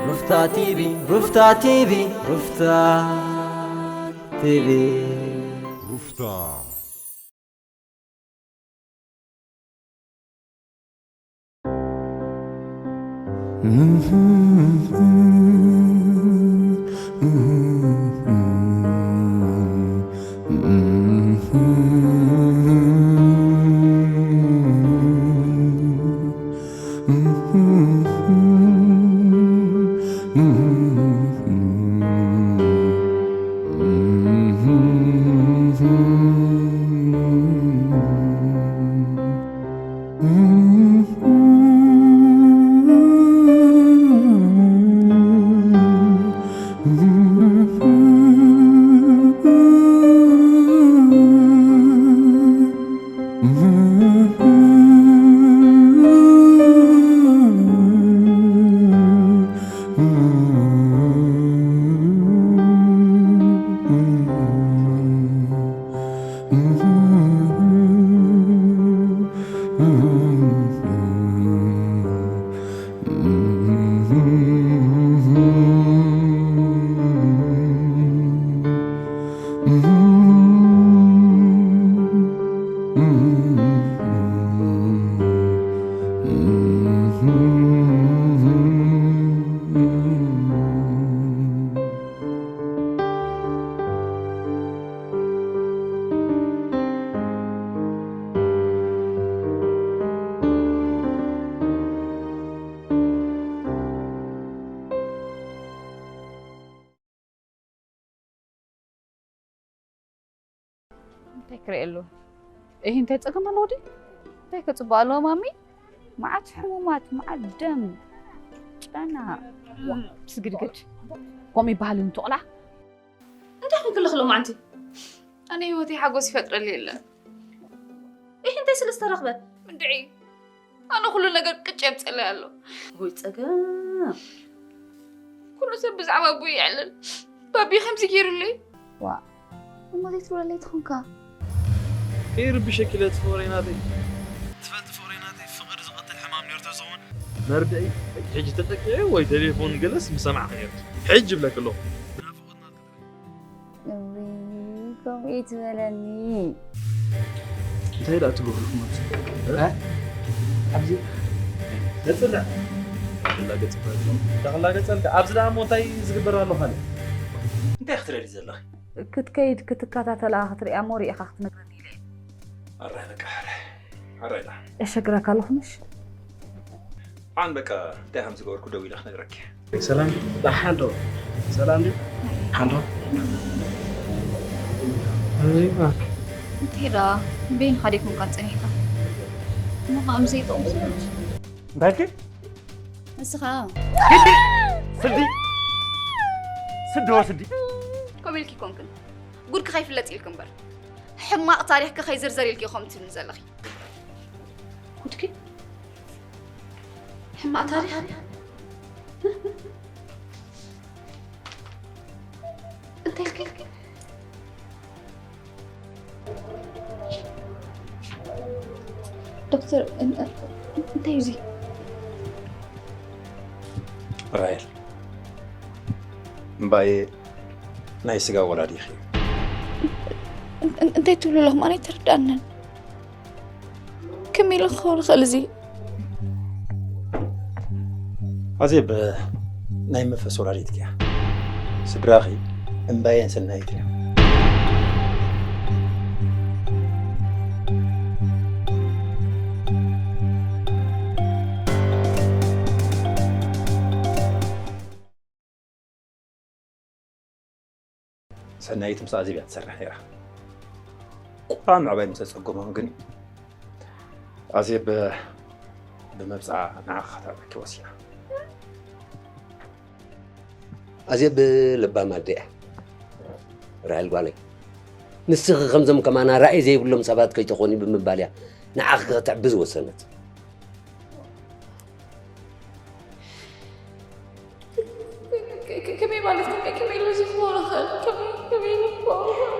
ሩፍታ ቲቪ፣ ሩፍታ ቲቪ፣ ሩፍታ ቲቪ። ሩፍታ። እንታይ ክርኢ ኣለዎ? እህ፣ እንታይ ጸገም ኣለዎ ድዩ? እንታይ ከጽብቕ ኣለዎ ማሚ? መዓት ሕሙማት፣ መዓት ደም፣ ጨና። ዋ፣ ስግድግድ። ከምኡ ይበሃል እንተቑላ? እንታይ ኮንክለኽ ሎማዓንቲ? ኣነ ህይወተይ ሓጎስ ይፈጥረልይ የለን። እህ፣ እንታይ ስለ ዝተረኽበ? እንድዒ፣ ኣነ ኩሉ ነገር ቅጭ የምፀለይ ኣሎ። ወይ ፀገም። ኩሉ ሰብ ብዛዕባ ኣቦይ ይዕልል። ባቢ ከምዚ ገይሩለይ። ዋ፣ እሞ ዘይትብለለይ ትኾንካ? ከይርብሸኪ ኢለ እቲ ፍቕረይ ናተይ። ትፈልጢ ፍቕረይ ናተይ ፍቕሪ ዝቐትል ሕማም ነይሩ ተዝኸውን። መርድኢ ሕጂ ተጠቂዐ ወይ ቴሌፎን ገለስ ምሰማዕኺ ነይርኪ። ሕጂ እብለኪ ኣለኹ። ናፍቖትና እውይ፣ ከምኡ ኣይትበለኒ። እንታይ ደኣ ትገብሩ ኣለኹም ኣብዚ? እ? ኣብዚ? ገጽና። እንዳላገጽ ማለት ነው። እንዳላገጸልካ። ኣብዚ ደኣ እሞ እንታይ ዝግበር ኣሎ ካልእ? እንታይ ክትደሊ ዘለኺ? ክትከይድ ክትከታተላ ክትሪኣ እሞ ሪኢኻ ክትነግረኒ ኢለ እየ። ኣረ በቃ፣ ኣረ። ኣረ ኢላ። የሸግረካ ኣለኹ ምሽ? ኣን በቃ፣ እንታይ ከም ዝገበርኩ ደው ኢለ ክነግረኪ። ሰላም፣ ደሓን ዶ? ሰላም ድዩ? ሓንዶ? እንታይ ደኣ፣ በይንኻ ደይኮንካን ጸኒሕካ? እሞ ከኣ ምስ ዘይጠቕሙ ሰባት። እንታይ ኢልኪ? ንስኻ። ስዲ! ስዲ ወስዲ! ከምኡ ኢልኪ ኣይኮንክን። ጉድኪ ከይፍለጥ ኢልኪ እምበር። ሕማቕ ታሪኽኪ ከይዝርዘር ኢልኪ ከምኡ ትብሊ ዘለኺ። ጉድኪ? ሕማቕ ታሪኽ? እንታይ ኢልኪ? ዶክተር፣ እን-፣ እንታይ እዩ እዚ? ራሄል፣ እምባየ ናይ ስጋ ወላዲኺ እዩ። እን-፣ እን-፣ እንታይ ትብሉ ኣለኹም? ኣነ ኣይተረድኣንን። ከመይ ኢለ ክኸውን ይኽእል እዚ? ኣዜብ ናይ መንፈስ ወላዲትኪ እያ። ስድራኺ እምባየን ሰናይትን እዮም። ሰናይት ምስ ኣዜብ እያ ትሰርሕ ነይራ። ቁራ ምዕባይ ምስ ኣጸገሞም ግን ኣዜብ ብመብጽዓ ንዓኻ ከተዕብየኪ ወሲና። ኣዜብ ለባም ኣደ እያ ራሄል ጓለይ። ንስኺ ከምዞም ከማና ራእይ ዘይብሎም ሰባት ከይትኾኒ ብምባል እያ ንዓኺ ከተዕቢ ዝወሰነት። ከ-፣ ከ-፣ ከመይ ማለት ከመይ፣ ከመይ ኢሉ እዚ ክኸውን ይኽእል? ከመይ፣ ከመይ ኢሉ ክኸውን ይኽእል?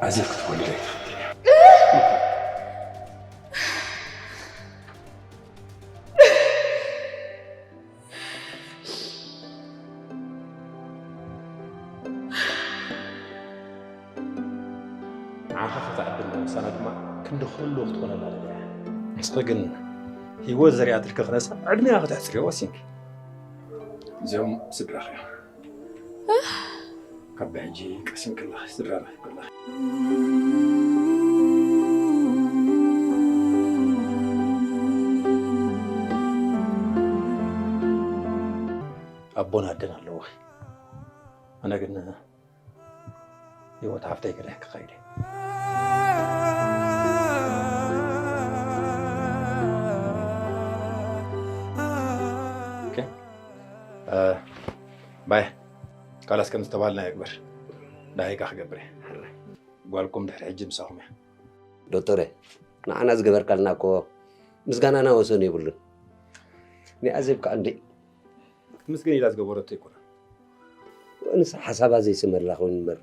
ኣዜብ ክትወልድ ኣይትኽእልን እያ። ከፍታ ዕድል ንምሳና ድማ ክንዲ ኩሉ ክትኮነላ ደልያ። ንስኺ ግን ህይወት ዘሪኣትልኪ ክነሳ ዕድሜኣ ከተሕፅርዮ ወሲንኪ። እዚኦም ስድራኺ እዮም። ካብ ብሕጂ ቀሲን ከለኺ ስድራ ረኺብ ከለኺ። ኣቦን ኣደን ኣለዎ። ኣነ ግን ህይወት ሃፍተይ ክድሕን ክኸይድ እየ። ኦኬ። እ፣ ባይ፣ ካላስ ከም ዝተባህልና ይግበር። ዳሂጋ ክገብር እየ። ጓልኩም ድሕሪ ሕጂ ምሳኹም እያ። ዶክተረ፣ ንዓና ዝገበርካልና እኮ ምስጋናና ወሰን የብሉን። ንኣዜብ ከኣ እንዴ? ክትምስገን ኢላ ዝገበረቶ ኣይኮነን። ወንስ ሓሳባ ዘይስመላ ኮይኑ እምበር።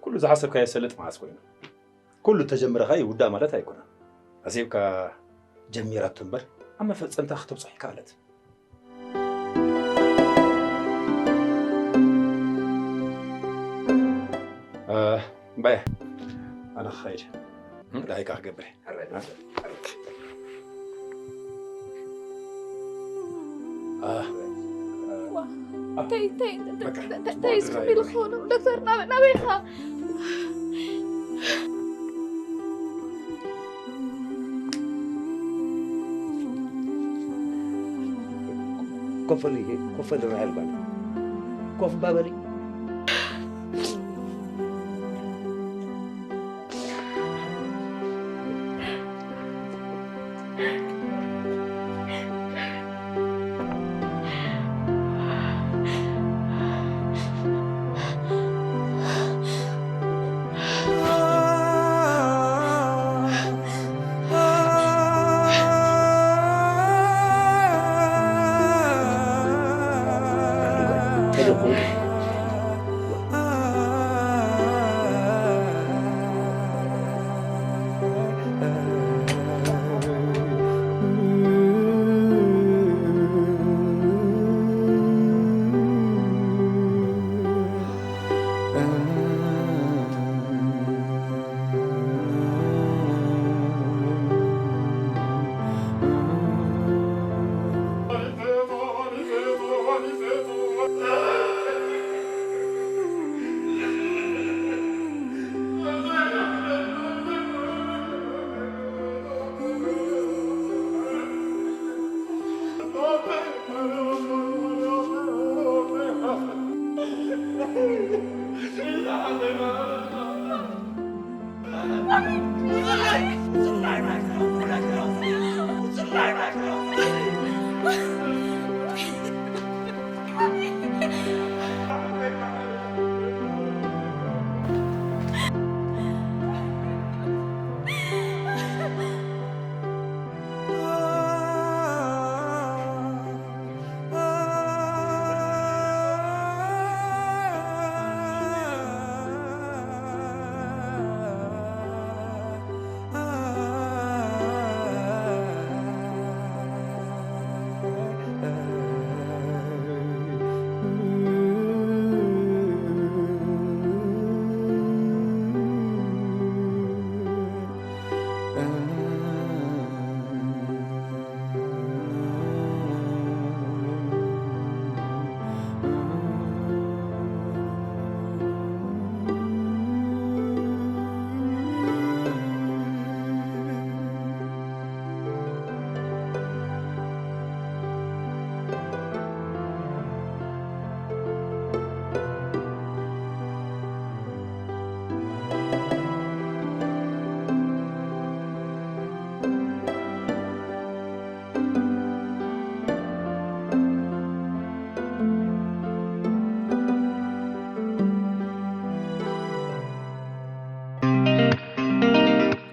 ኩሉ ዝሓሰብካዮ ሰልጥ መዓስ ኮይኑ? ኩሉ ተጀምረኻ ይውዳእ ማለት ኣይኮነን። ኣዜብካ ጀሚራቶ እምበር ኣብ መፈጸምታ ክተብጽሖ ይከኣለት። እ፣ እምባየ፣ ኣነ ክኸይድ። ዳይካ ክገብር እየ። ዋ፣ ተይ፣ ተይ፣ ተይ፣ በቃ፣ ተይ፣ ተይ፣ ስፖርት እስኪ ቢል ኾኑ፣ ዶክተር፣ ናበ-፣ ናበይ ኢኻ? ኮፍ በሊ፣ ኮፍ በሊ፣ ራሄል ጓል። ኮፍ እባ በሊ።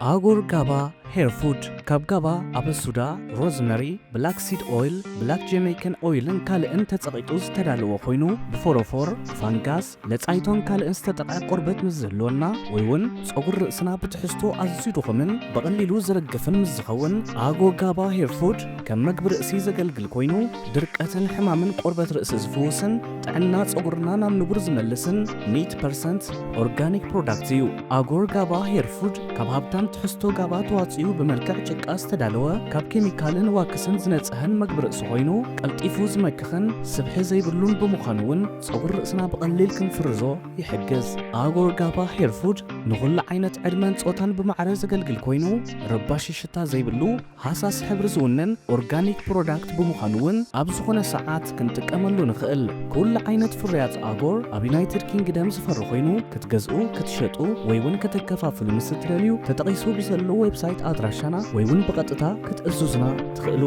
ኣጉር ጋባ ሄር ፉድ ካብ ጋባ፣ ኣበሱዳ፣ ሮዝመሪ፣ ብላክ ሲድ ኦይል፣ ብላክ ጀመይካን ኦይልን ካልእን ተጸቒጡ ዝተዳለወ ኮይኑ፣ ብፎሮፎር፣ ፋንጋስ፣ ለጻይቶን ካልእን ዝተጠቕዐ ቆርበት ምስ ዝህልወና፣ ወይ እውን ጸጉሪ ርእስና ብትሕዝቶ ኣዝዩ ድኹምን ብቐሊሉ ዝረግፍን ምስ ዝኸውን፣ ኣጎ ጋባ ሄር ፉድ ከም መግቢ ርእሲ ዘገልግል ኮይኑ፣ ድርቀትን ሕማምን ቆርበት ርእሲ ዝፍውስን ጥዕና ጸጉርና ናብ ንቡር ዝመልስን ሚእቲ ፐርሰንት ኦርጋኒክ ፕሮዳክት እዩ። ኣጎር ጋባ ሄር ፉድ ካብ ሃብታም ትሕዝቶ ጋባ ተዋጺኡ ብመልክዕ ጭቃ ዝተዳለወ፣ ካብ ኬሚካልን ዋክስን ዝነጽሀን መግቢ ርእሲ ኮይኑ፣ ቀልጢፉ ዝመክኽን ስብሒ ዘይብሉን ብምዃኑ እውን ጸጉሪ ርእስና ብቐሊል ክንፍርዞ ይሕግዝ። ኣጎር ጋባ ሄር ፉድ ንኹሉ ዓይነት ዕድመን ጾታን ብማዕረ ዘገልግል ኮይኑ፣ ረባሺ ሽታ ዘይብሉ፣ ሃሳስ ሕብሪ ዝውንን ኦርጋኒክ ፕሮዳክት ብምዃኑ እውን ኣብ ዝኾነ ሰዓት ክንጥቀመሉ ንኽእል። ኩሉ ዓይነት ፍርያት ኣጎር ኣብ ዩናይትድ ኪንግደም ዝፈሪ ኮይኑ ክትገዝኡ፣ ክትሸጡ ወይ እውን ከተከፋፍሉ ምስ እትደልዩ ተጠቒሱ ብዘሎ ዌብሳይት ኣድራሻና ወይ እውን ብቐጥታ ክትእዝዙና ትኽእሉ።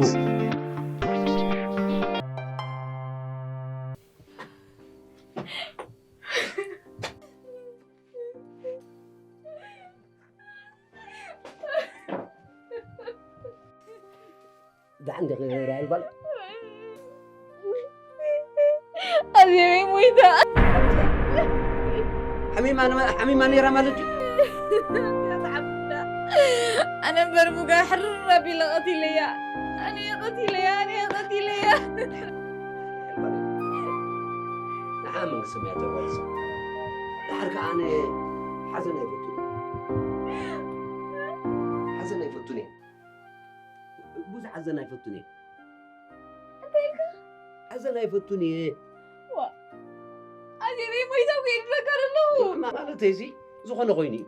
ዳዕንደ ራይል ባል ኣዜበይ ሞይታ። ሓሚማ ሓሚማ ነይራ ማለት እዩ። ኣነ እምበር ሙጋ ሕርር ኣቢለ ቀቲለያ። ኣነ ቀቲለያ፣ ኣነ ቀቲለያ። ንዓ መንግስቲ ሰማያት ተዋርሶ። ድሓር ከኣ ኣነ ሓዘን ኣይፈቱን እየ። ሓዘን ኣይፈቱን እየ። ብዙሕ ሓዘን ኣይፈቱን እየ። እንታይ ኢልካ? ሓዘን ኣይፈቱን እየ። ዋ ኣዜበይ ሞይታ እኮ ኢልካ ኣለኹ። ማለተይ እዚ ዝኾነ ኮይኑ እዩ።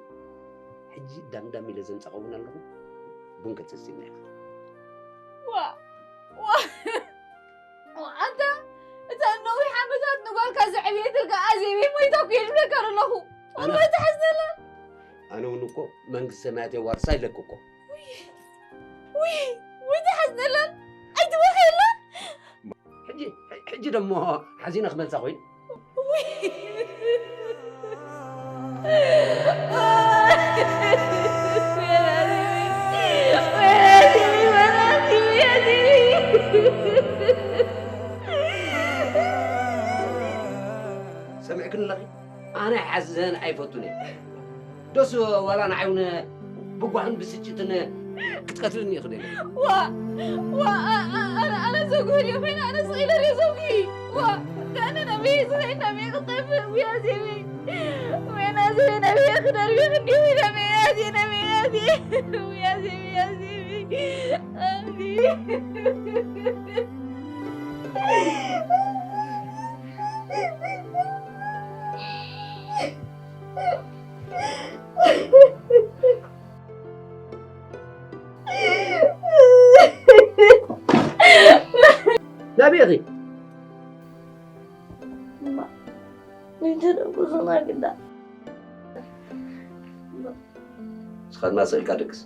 ሕጂ ዳምዳም ኢለ ዘንጸኸውን ኣለኹ። ቡን ክትስቲና ኢኻ። ዋ ዋ ዋ ኣንታ እታ ነዊሕ ዓመታት ንጓልካ ዘዕብየትልካ ኣዜበይ ሞይታ እኮ ኢልካ ኣለኹ። ኣነ- ወላ ትሓዝነላ። ኣነ እውን እኮ መንግስቲ ሰማያት የዋርሳ ኢለክ እኮ። ውይ ውይ ትሓዝነላ። ኣይትበኸየላ። ሕጂ ሕጂ ደሞ ሓዚነ ክመልሳ ኮይኑ። ሰሚዕክኒ ኣለኺ? ኣነ ሓዘን ኣይፈቱን እየ። ዶስ ዋላ ንዓይ እውን ብጓህን ብስጭትን ክትቀትልኒ ኢኺ ደሊ? ዋ ዋ ኣነ ኣነ ዘጉህል እየ ኮይነ ኣነ ስቕ ኢለ ርእየ ዘውጊ። ዋ ኣነ ነብየ ዝኸይድ ነብየ ክጠፍእ ውያ ዜበይ። ወይና ዜበይ ነብየ ክደርቢ ክንዲ ውይ ነብየ ያዜ ነብየ ያዜ። ውያ ዜበይ ያዜ። ኣዚ ናበይ ኢኺ? እማ፣ ንእንተ ደጉሱና ግዳ። ንስኻ ድማ ስቕ ኢልካ ድቅስ።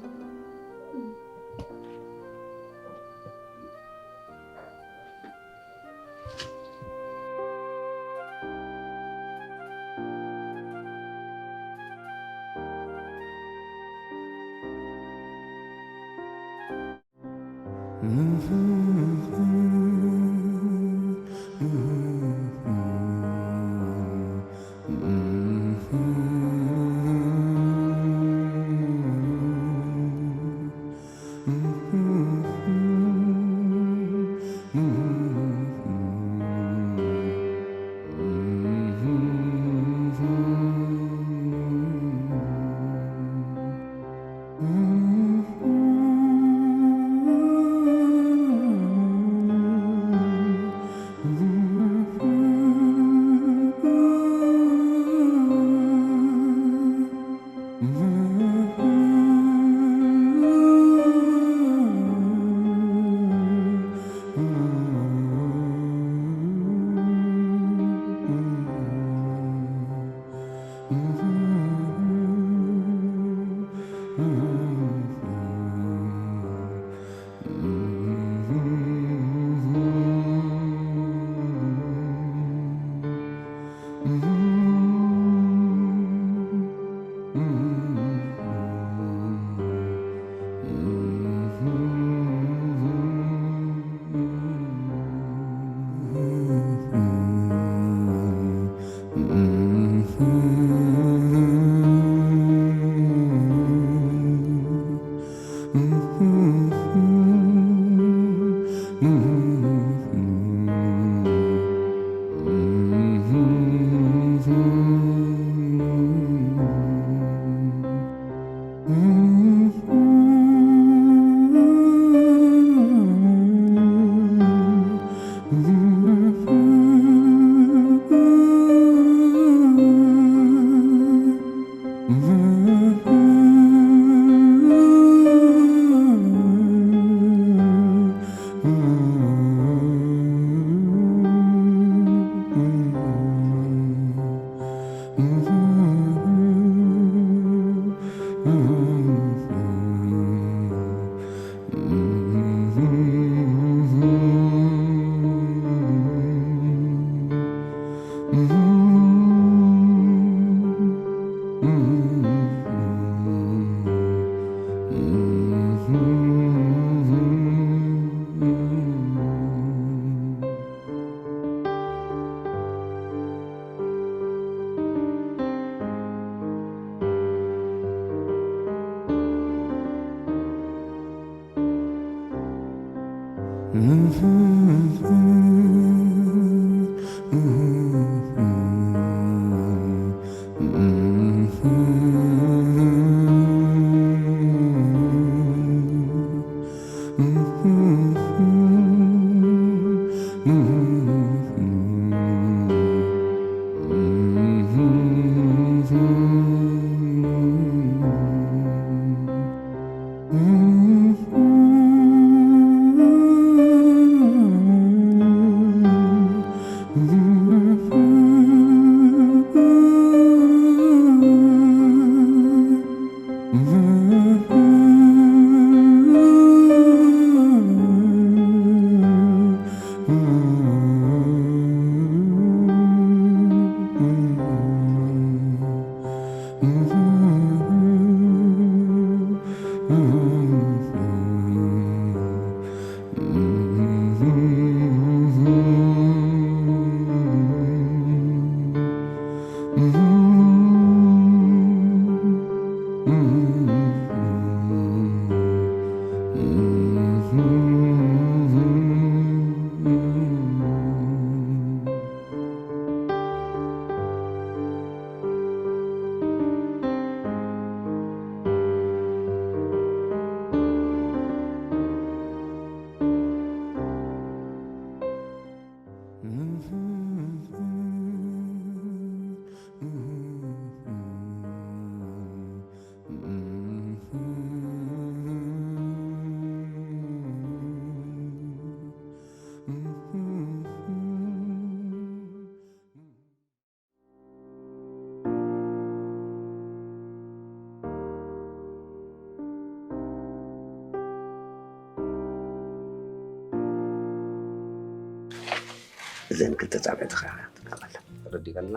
እዘን ክልተ ጻብዕትኻ ጥቀመለን። ተረዲእካልና?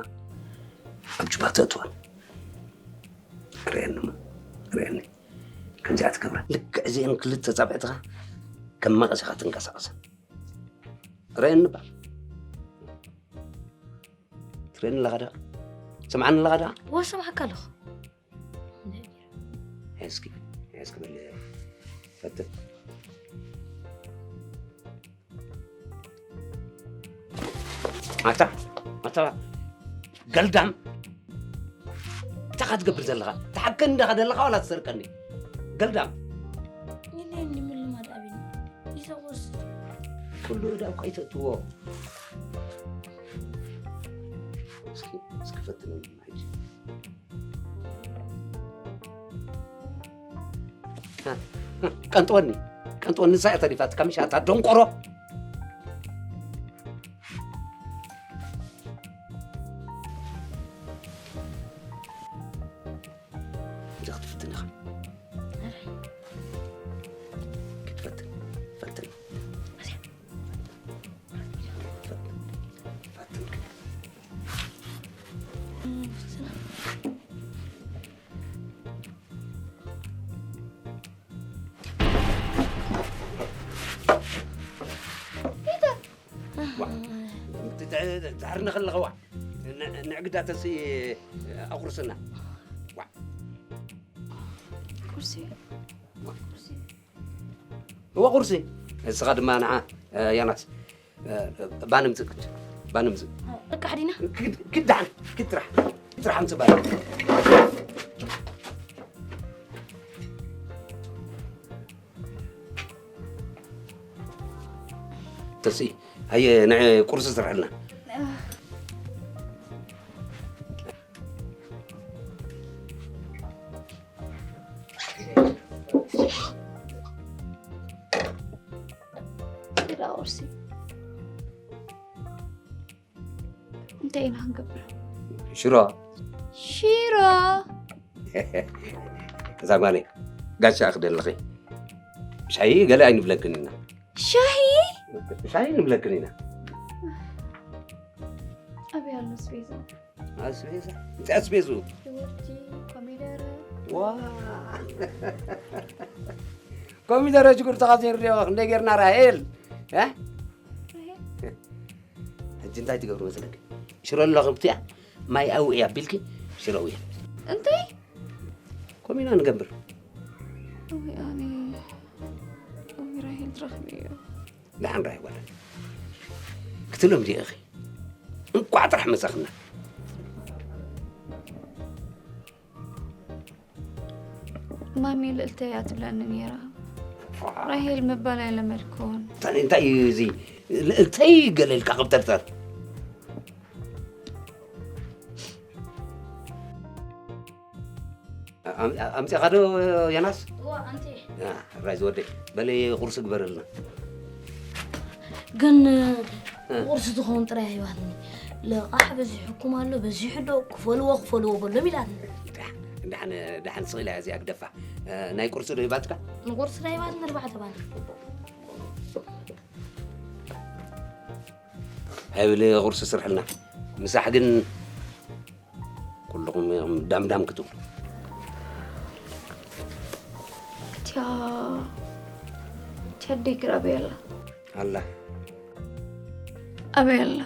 ኣብ ጅባቶ እትወን። ርእየኒ እሞ፣ ርእየኒ። ከምዚኣ ትገብራ። ልክዕ እዚአን ክልተ ጻብዕትኻ ከም መቐስ ኢኻ ትንቀሳቐሰን። ርእየኒ እባ። ትርእየኒ ኣለኻ ዶ? ትሰምዓኒ ኣለኻ ዶ? እወ፣ እሰምዓካ ኣለኹ። እስኪ፣ እስኪ በል፣ ፈትን። ኣታ፣ ኣታ፣ ገልዳም። እንታይ ኢኻ ትገብር ዘለኻ? ትሓከኒ ዲኻ ዘለኻ ዋላ ትሰርቀኒ? ገልዳም። የለን፣ ንምልማድ ኣቢኒ። ኢሳቆስ። ኩሉ ዕዳ እኮ ኣይተእትዎ። እስኪ፣ እስኪ ፈትነኒ ሕጂ። ቀንጥወኒ፣ ቀንጥወኒ፣ ንሳ እያ ተሪፋትካ፣ ምሽ ኣታ ደንቆሮ። እዛ ክትፍትን ኢኻ። ክትፈትን፣ ፈትን። ፈትን፣ ፈትን። ፒተር! ዋ፣ ት-፣ ት-፣ ትዛርኒ ከለኻ ዋ፣ ን-፣ ንዕግዳተሲ ኣቑርስና። ዋ። ቁርሲ። ዋ። ቁርሲ። እወ፣ ቁርሲ። እስኻ ድማ ንዓ፣ እ፣ ያናስ፣ እ፣ ባን ምጽእ ክድ፣ ባን ምጽእ። በቃ፣ ሓዲና። ክድ፣ ክድ ደሓን፣ ክድ ጥራሕ፣ ክድ ጥራሕ ኣምጽእ ባን። ተስኢ፣ ሃየ፣ ንዕ ቁርሲ ስርሐልና። እንዳ ቁርሲ እንታይ ኢና ክንገብር? ሽሮ። ሽሮ። እዛ ጓለይ፣ ጋሻ ክደልኺ። ሻሂ ገለ ኣይንብለክን ኢና። ሻሂ? ሻሂ ንብለክን ኢና። ኣበይ ኣሎ ኣስቤዛ? ኣስቤዛ? እንታይ ኣስቤዙ? ሽጉርቲ፣ ኮሚደረ። ዋ! ኮሚደረ ሽጉርቲ ካብ ዘይንሪኦ ክንደይ ጌርና ራሄል? እ? ራሄል? ሕጂ እንታይ ትገብሩ መሰለኪ? ሽሮ ኣለኹ ብትያ፣ ማይ ኣውዒ ኣቢልኪ ሽሮ ኣውዒ። እንታይ? ከምኡ ኢና ንገብር። እውይ፣ ኣነ፣ እውይ፣ ራሄል ትረኽቢ እዮ። ደሓን ራሄል ጓል ክትሎም ዲኺ? እንቋዕ ጥራሕ መጻኽና። ማሚ ልእልተይ እያ ትብለኒ ነይራ። ራሄል ምባል ኣይለመድኩን። እንታይ፣ እንታይ እዩ እዚ? ልእልተይ ገለ ኢልካ ክብተርተር። ኣም-፣ ኣምጺእኻ ዶ ዮናስ? እዋ፣ ኣምጺኤ። ያ፣ ራይ ዝወደይ። በሊ ቁርሲ ግበረልና። ግን፣ እ። ቁርሲ ዝኸውን ጥራይ ኣይባልኒ። ልቓሕ በዚሑኩም ኣሎ፣ በዚሑ ዶ ክፈልዎ፣ ክፈልዎ በሎም ኢላትኒ። ዳ-፣ ዳሕን፣ ዳሕን ስቕ ኢላ እያ እዚኣ ግደፋ። እ፣ ናይ ቁርሲ ዶ ሂባትካ? ንቁርሲ ዶ ሂባትኒ ኣርባዕተ ባኒ። ሃይ በሊ ቁርሲ ስርሕልና። ምሳሕ ግን ኩልኹም ኢኹም ዳምዳም ክትብሉ። እቲያ፣ እቲያ ደይ ክር ኣበይ ኣላ? ኣላ። ኣበይ ኣላ?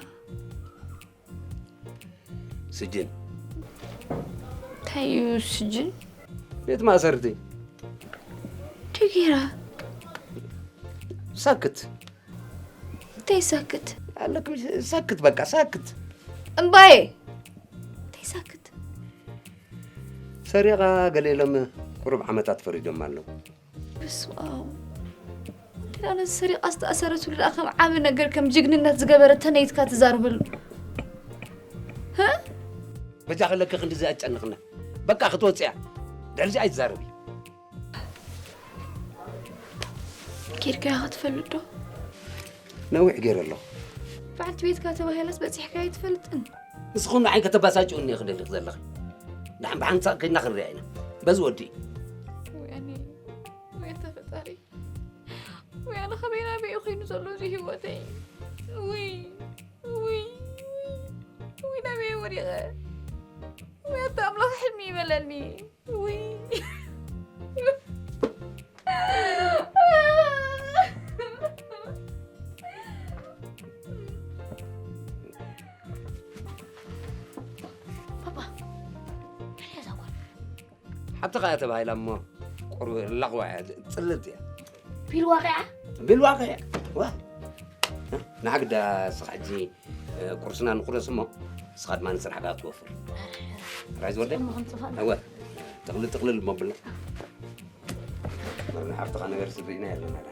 ስጅን። እንታይ እዩ ስጅን? ቤት ማእሰርቲ። እንታይ ገይራ? ሳክት። እንታይ ሳክት? ኣለክም ሳክት፣ በቃ ሳክት። እምባዬ። እንታይ ሳክት? ሰሪቓ ገለ ኢሎም ቁሩብ ዓመታት ፈሪዶም ኣለዉ። በስመ ኣብ። እንዴት ኣነ ሰሪቓ ዝተኣሰረትሉ ደኣ ከም ዓቢ ነገር፣ ከም ጅግንነት ዝገበረት ተነይትካ ትዛረበሉ? ህ? በጃኺ ለኪ ክንድዚ ኣጨንቕና። በቃ ክትወጽያ። ድሕሪዚ ኣይትዛረቢ። ኬድካ ኢኻ ትፈልጥ ዶ? ነዊሕ ገይረ ኣለኹ። በዓልቲ ቤትካ ተባሂላስ በጺሕካ ኣይትፈልጥን። ንስኹም ንዓይ ከተባሳጭኡኒ ኢኺ ደሊኺ ዘለኺ። ደሓን ብሓንሳእ ከይድና ክንሪኣ ኢና። በዚ ወዲ። ወይ ኣነ፣ ወይ ኣንታ ፈጣሪ። ወይ ኣነ፣ ከመይ ናበይ ኮይኑ ዘሎ እዚ ህይወተይ? ውይ፣ ውይ፣ ውይ፣ ናበይ ወዲቐ? ወይ ኣታ ኣምላኽ ሕልሚ ይበለኒ። ውይ። ፓፓ፣ መን እያ እዛ ጓል? ሓብትኻ እያ ተባሂላ እሞ ቁሩብ ላቕዋ እያ፣ ጽልልቲ እያ። ቢል ዋቂዓ? ቢል ዋቂዓ? ዋ። ንዓ ግዳ እስኻ ሕጂ ቁርስና ንቁረስ እሞ፣ ንስኻ ድማ ንስራሕካ ክትወፍር። ራይ ዝወደይ? እሞ ክንጽፋ። እወ። ጥቕልል ጥቕልል እሞ ብላ። መርና ሓፍትኻ ነገር ስድሪና የለና ደኣ።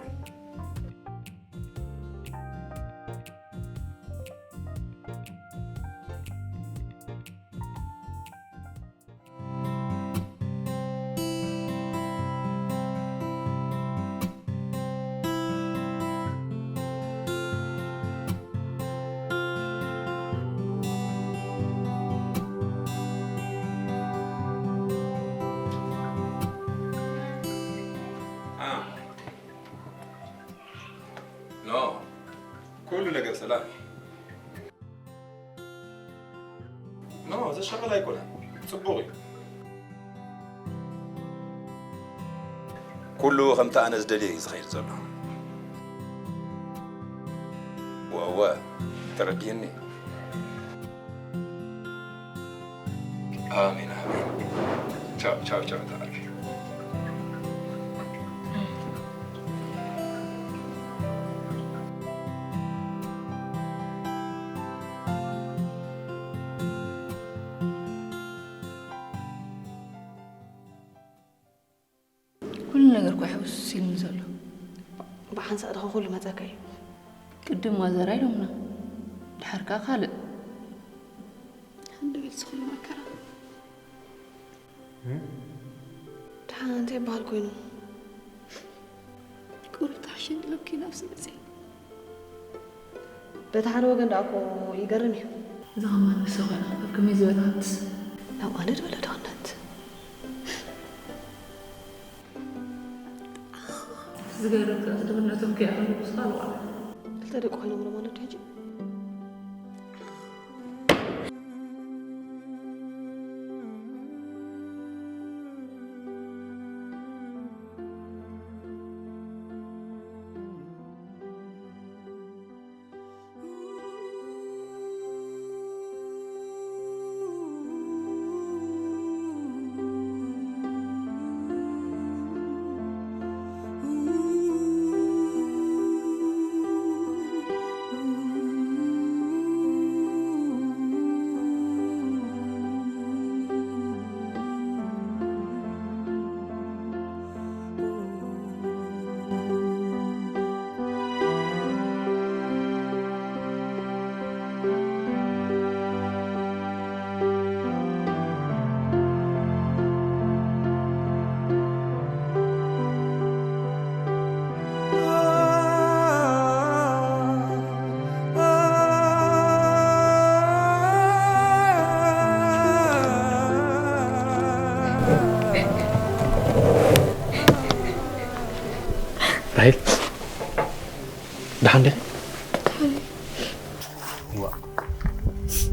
ኖ፣ ኩሉ ነገር ሰላም እዩ። ኖ፣ ዘሻቕል ኣይኮነን። ጽቡቕ እዩ። ኩሉ ከምቲ ኣነ ዝደልዮ እዩ ዝኸይድ ዘሎ። ወወ፣ ተረዲእኒ። ኣሜን፣ ኣሜን። ቻው፣ ቻው፣ ቻው፣ ተባረክ። ኩሉ ነገር እኮ ሕውስ ኢሉኒ ዘሎ። ብሓንሳእ ድኻ ኩሉ መጸካ እዩ። ቅድም ማዘር ኢሎምና፣ ድሓር ከኣ ካልእ። ሓንደ ቤት ዝኹሉ መከራ። እም? ድሓን እንታይ ይበሃል ኮይኑ? ቁሩብ ተሓሸኒ ኢሎምኪ ናብዚ መጺአ። በቲ ሓደ ወገን ደኣ እኮ ይገርም እዩ። እዛ ኸማን ንሳ ኾይና፣ ኣብ ከመይ ዝበለ ሃብትስ? ናብ ኣነ ዝበለ ድኽነት። ዝገርም ከኣ፣ ድኽነቶም ከይኣመኑ ብዝኻል ዋላ። ክልተ ደቂ ኮይኖም ዶ ማለት ሕጂ?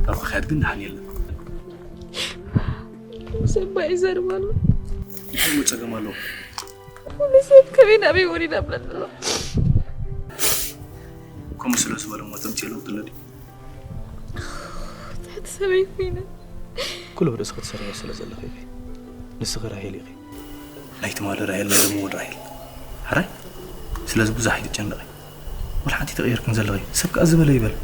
ኣብ ምኽያድ ግን ደሓን የለን። ሰባይ ዘርባሉ እንታይ ጸገም ኣለዎ? ኩሉ ሰብ ከመይ ናበይ ወሪዳ ብለኒ ኣሎ። ከምኡ ስለ ዝበለ እሞ ተምፅእ ኣለዉ ትለዲ። ትሕቲ ሰበይ ኮይነ ኩሉ ብርእሲ ክትሰርሒ ስለ ዘለኺ ኢኺ። ንስኺ ራሄል ኢኺ። ናይ ትማሊ ራሄል ናይ ሎሚ እውን ራሄል። ሕራይ ስለዚ ብዙሕ ኣይትጨነቒ። ወላ ሓንቲ ተቐይርክን ዘለኺ ሰብ ከኣ ዝበለ ይበል።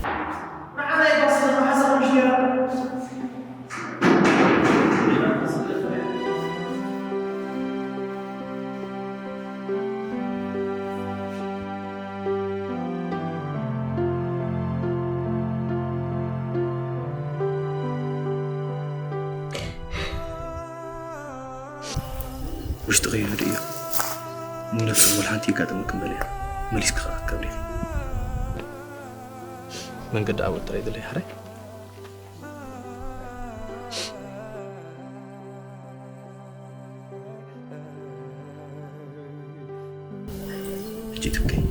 ውሽጢ ከይኑ ድእዮ ንነብሲ ወላ ሓንቲ የጋጥመክን በልያ። መሊስኪ ከኣ ክትከብሪ ኢኺ። መንገዲ ኣወጥረ ይድለይ ሕራይ። ሕጂ ትብከይ።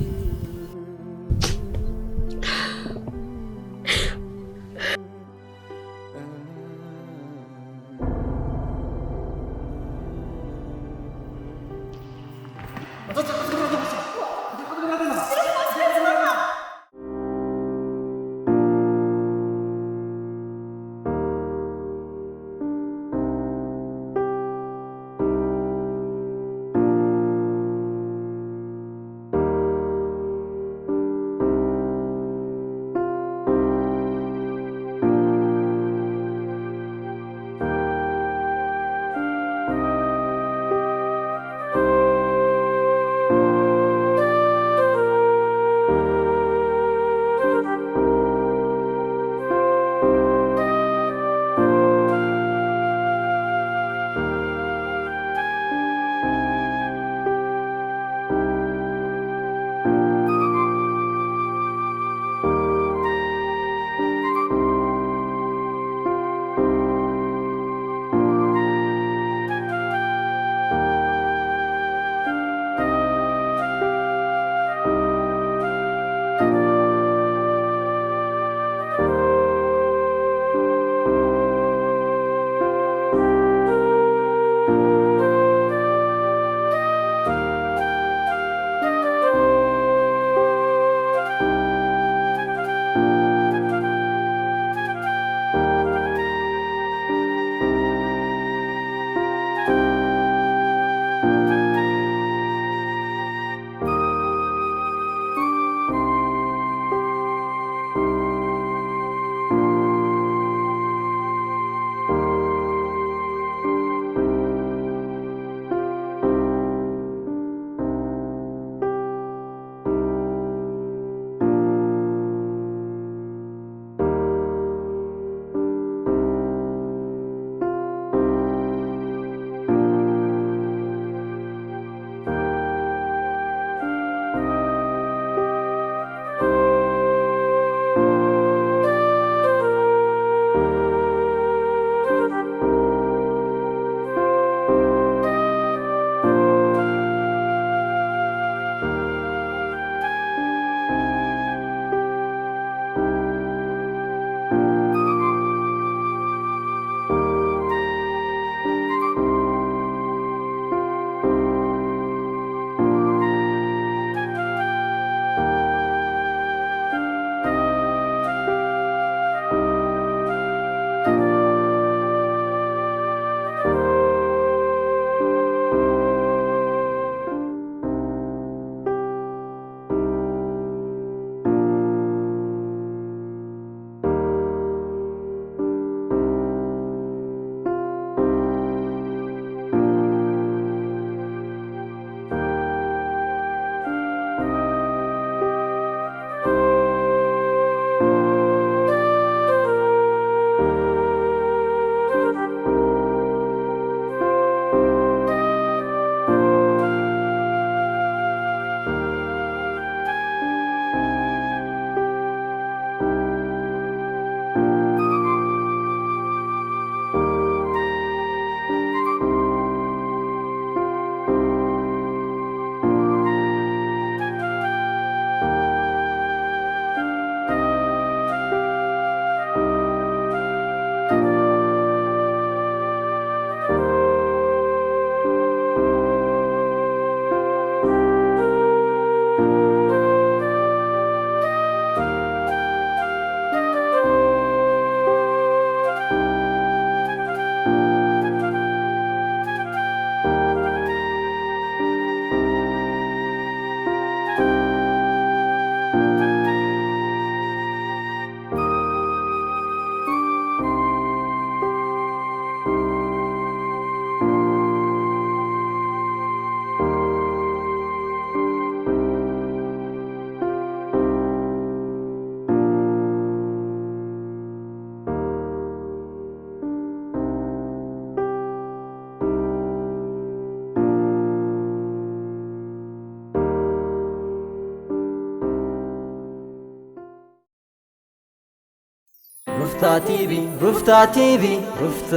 ሩፍታ ቲቪ፣ ሩፍታ ቲቪ፣ ሩፍታ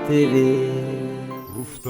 ቲቪ። ሩፍታ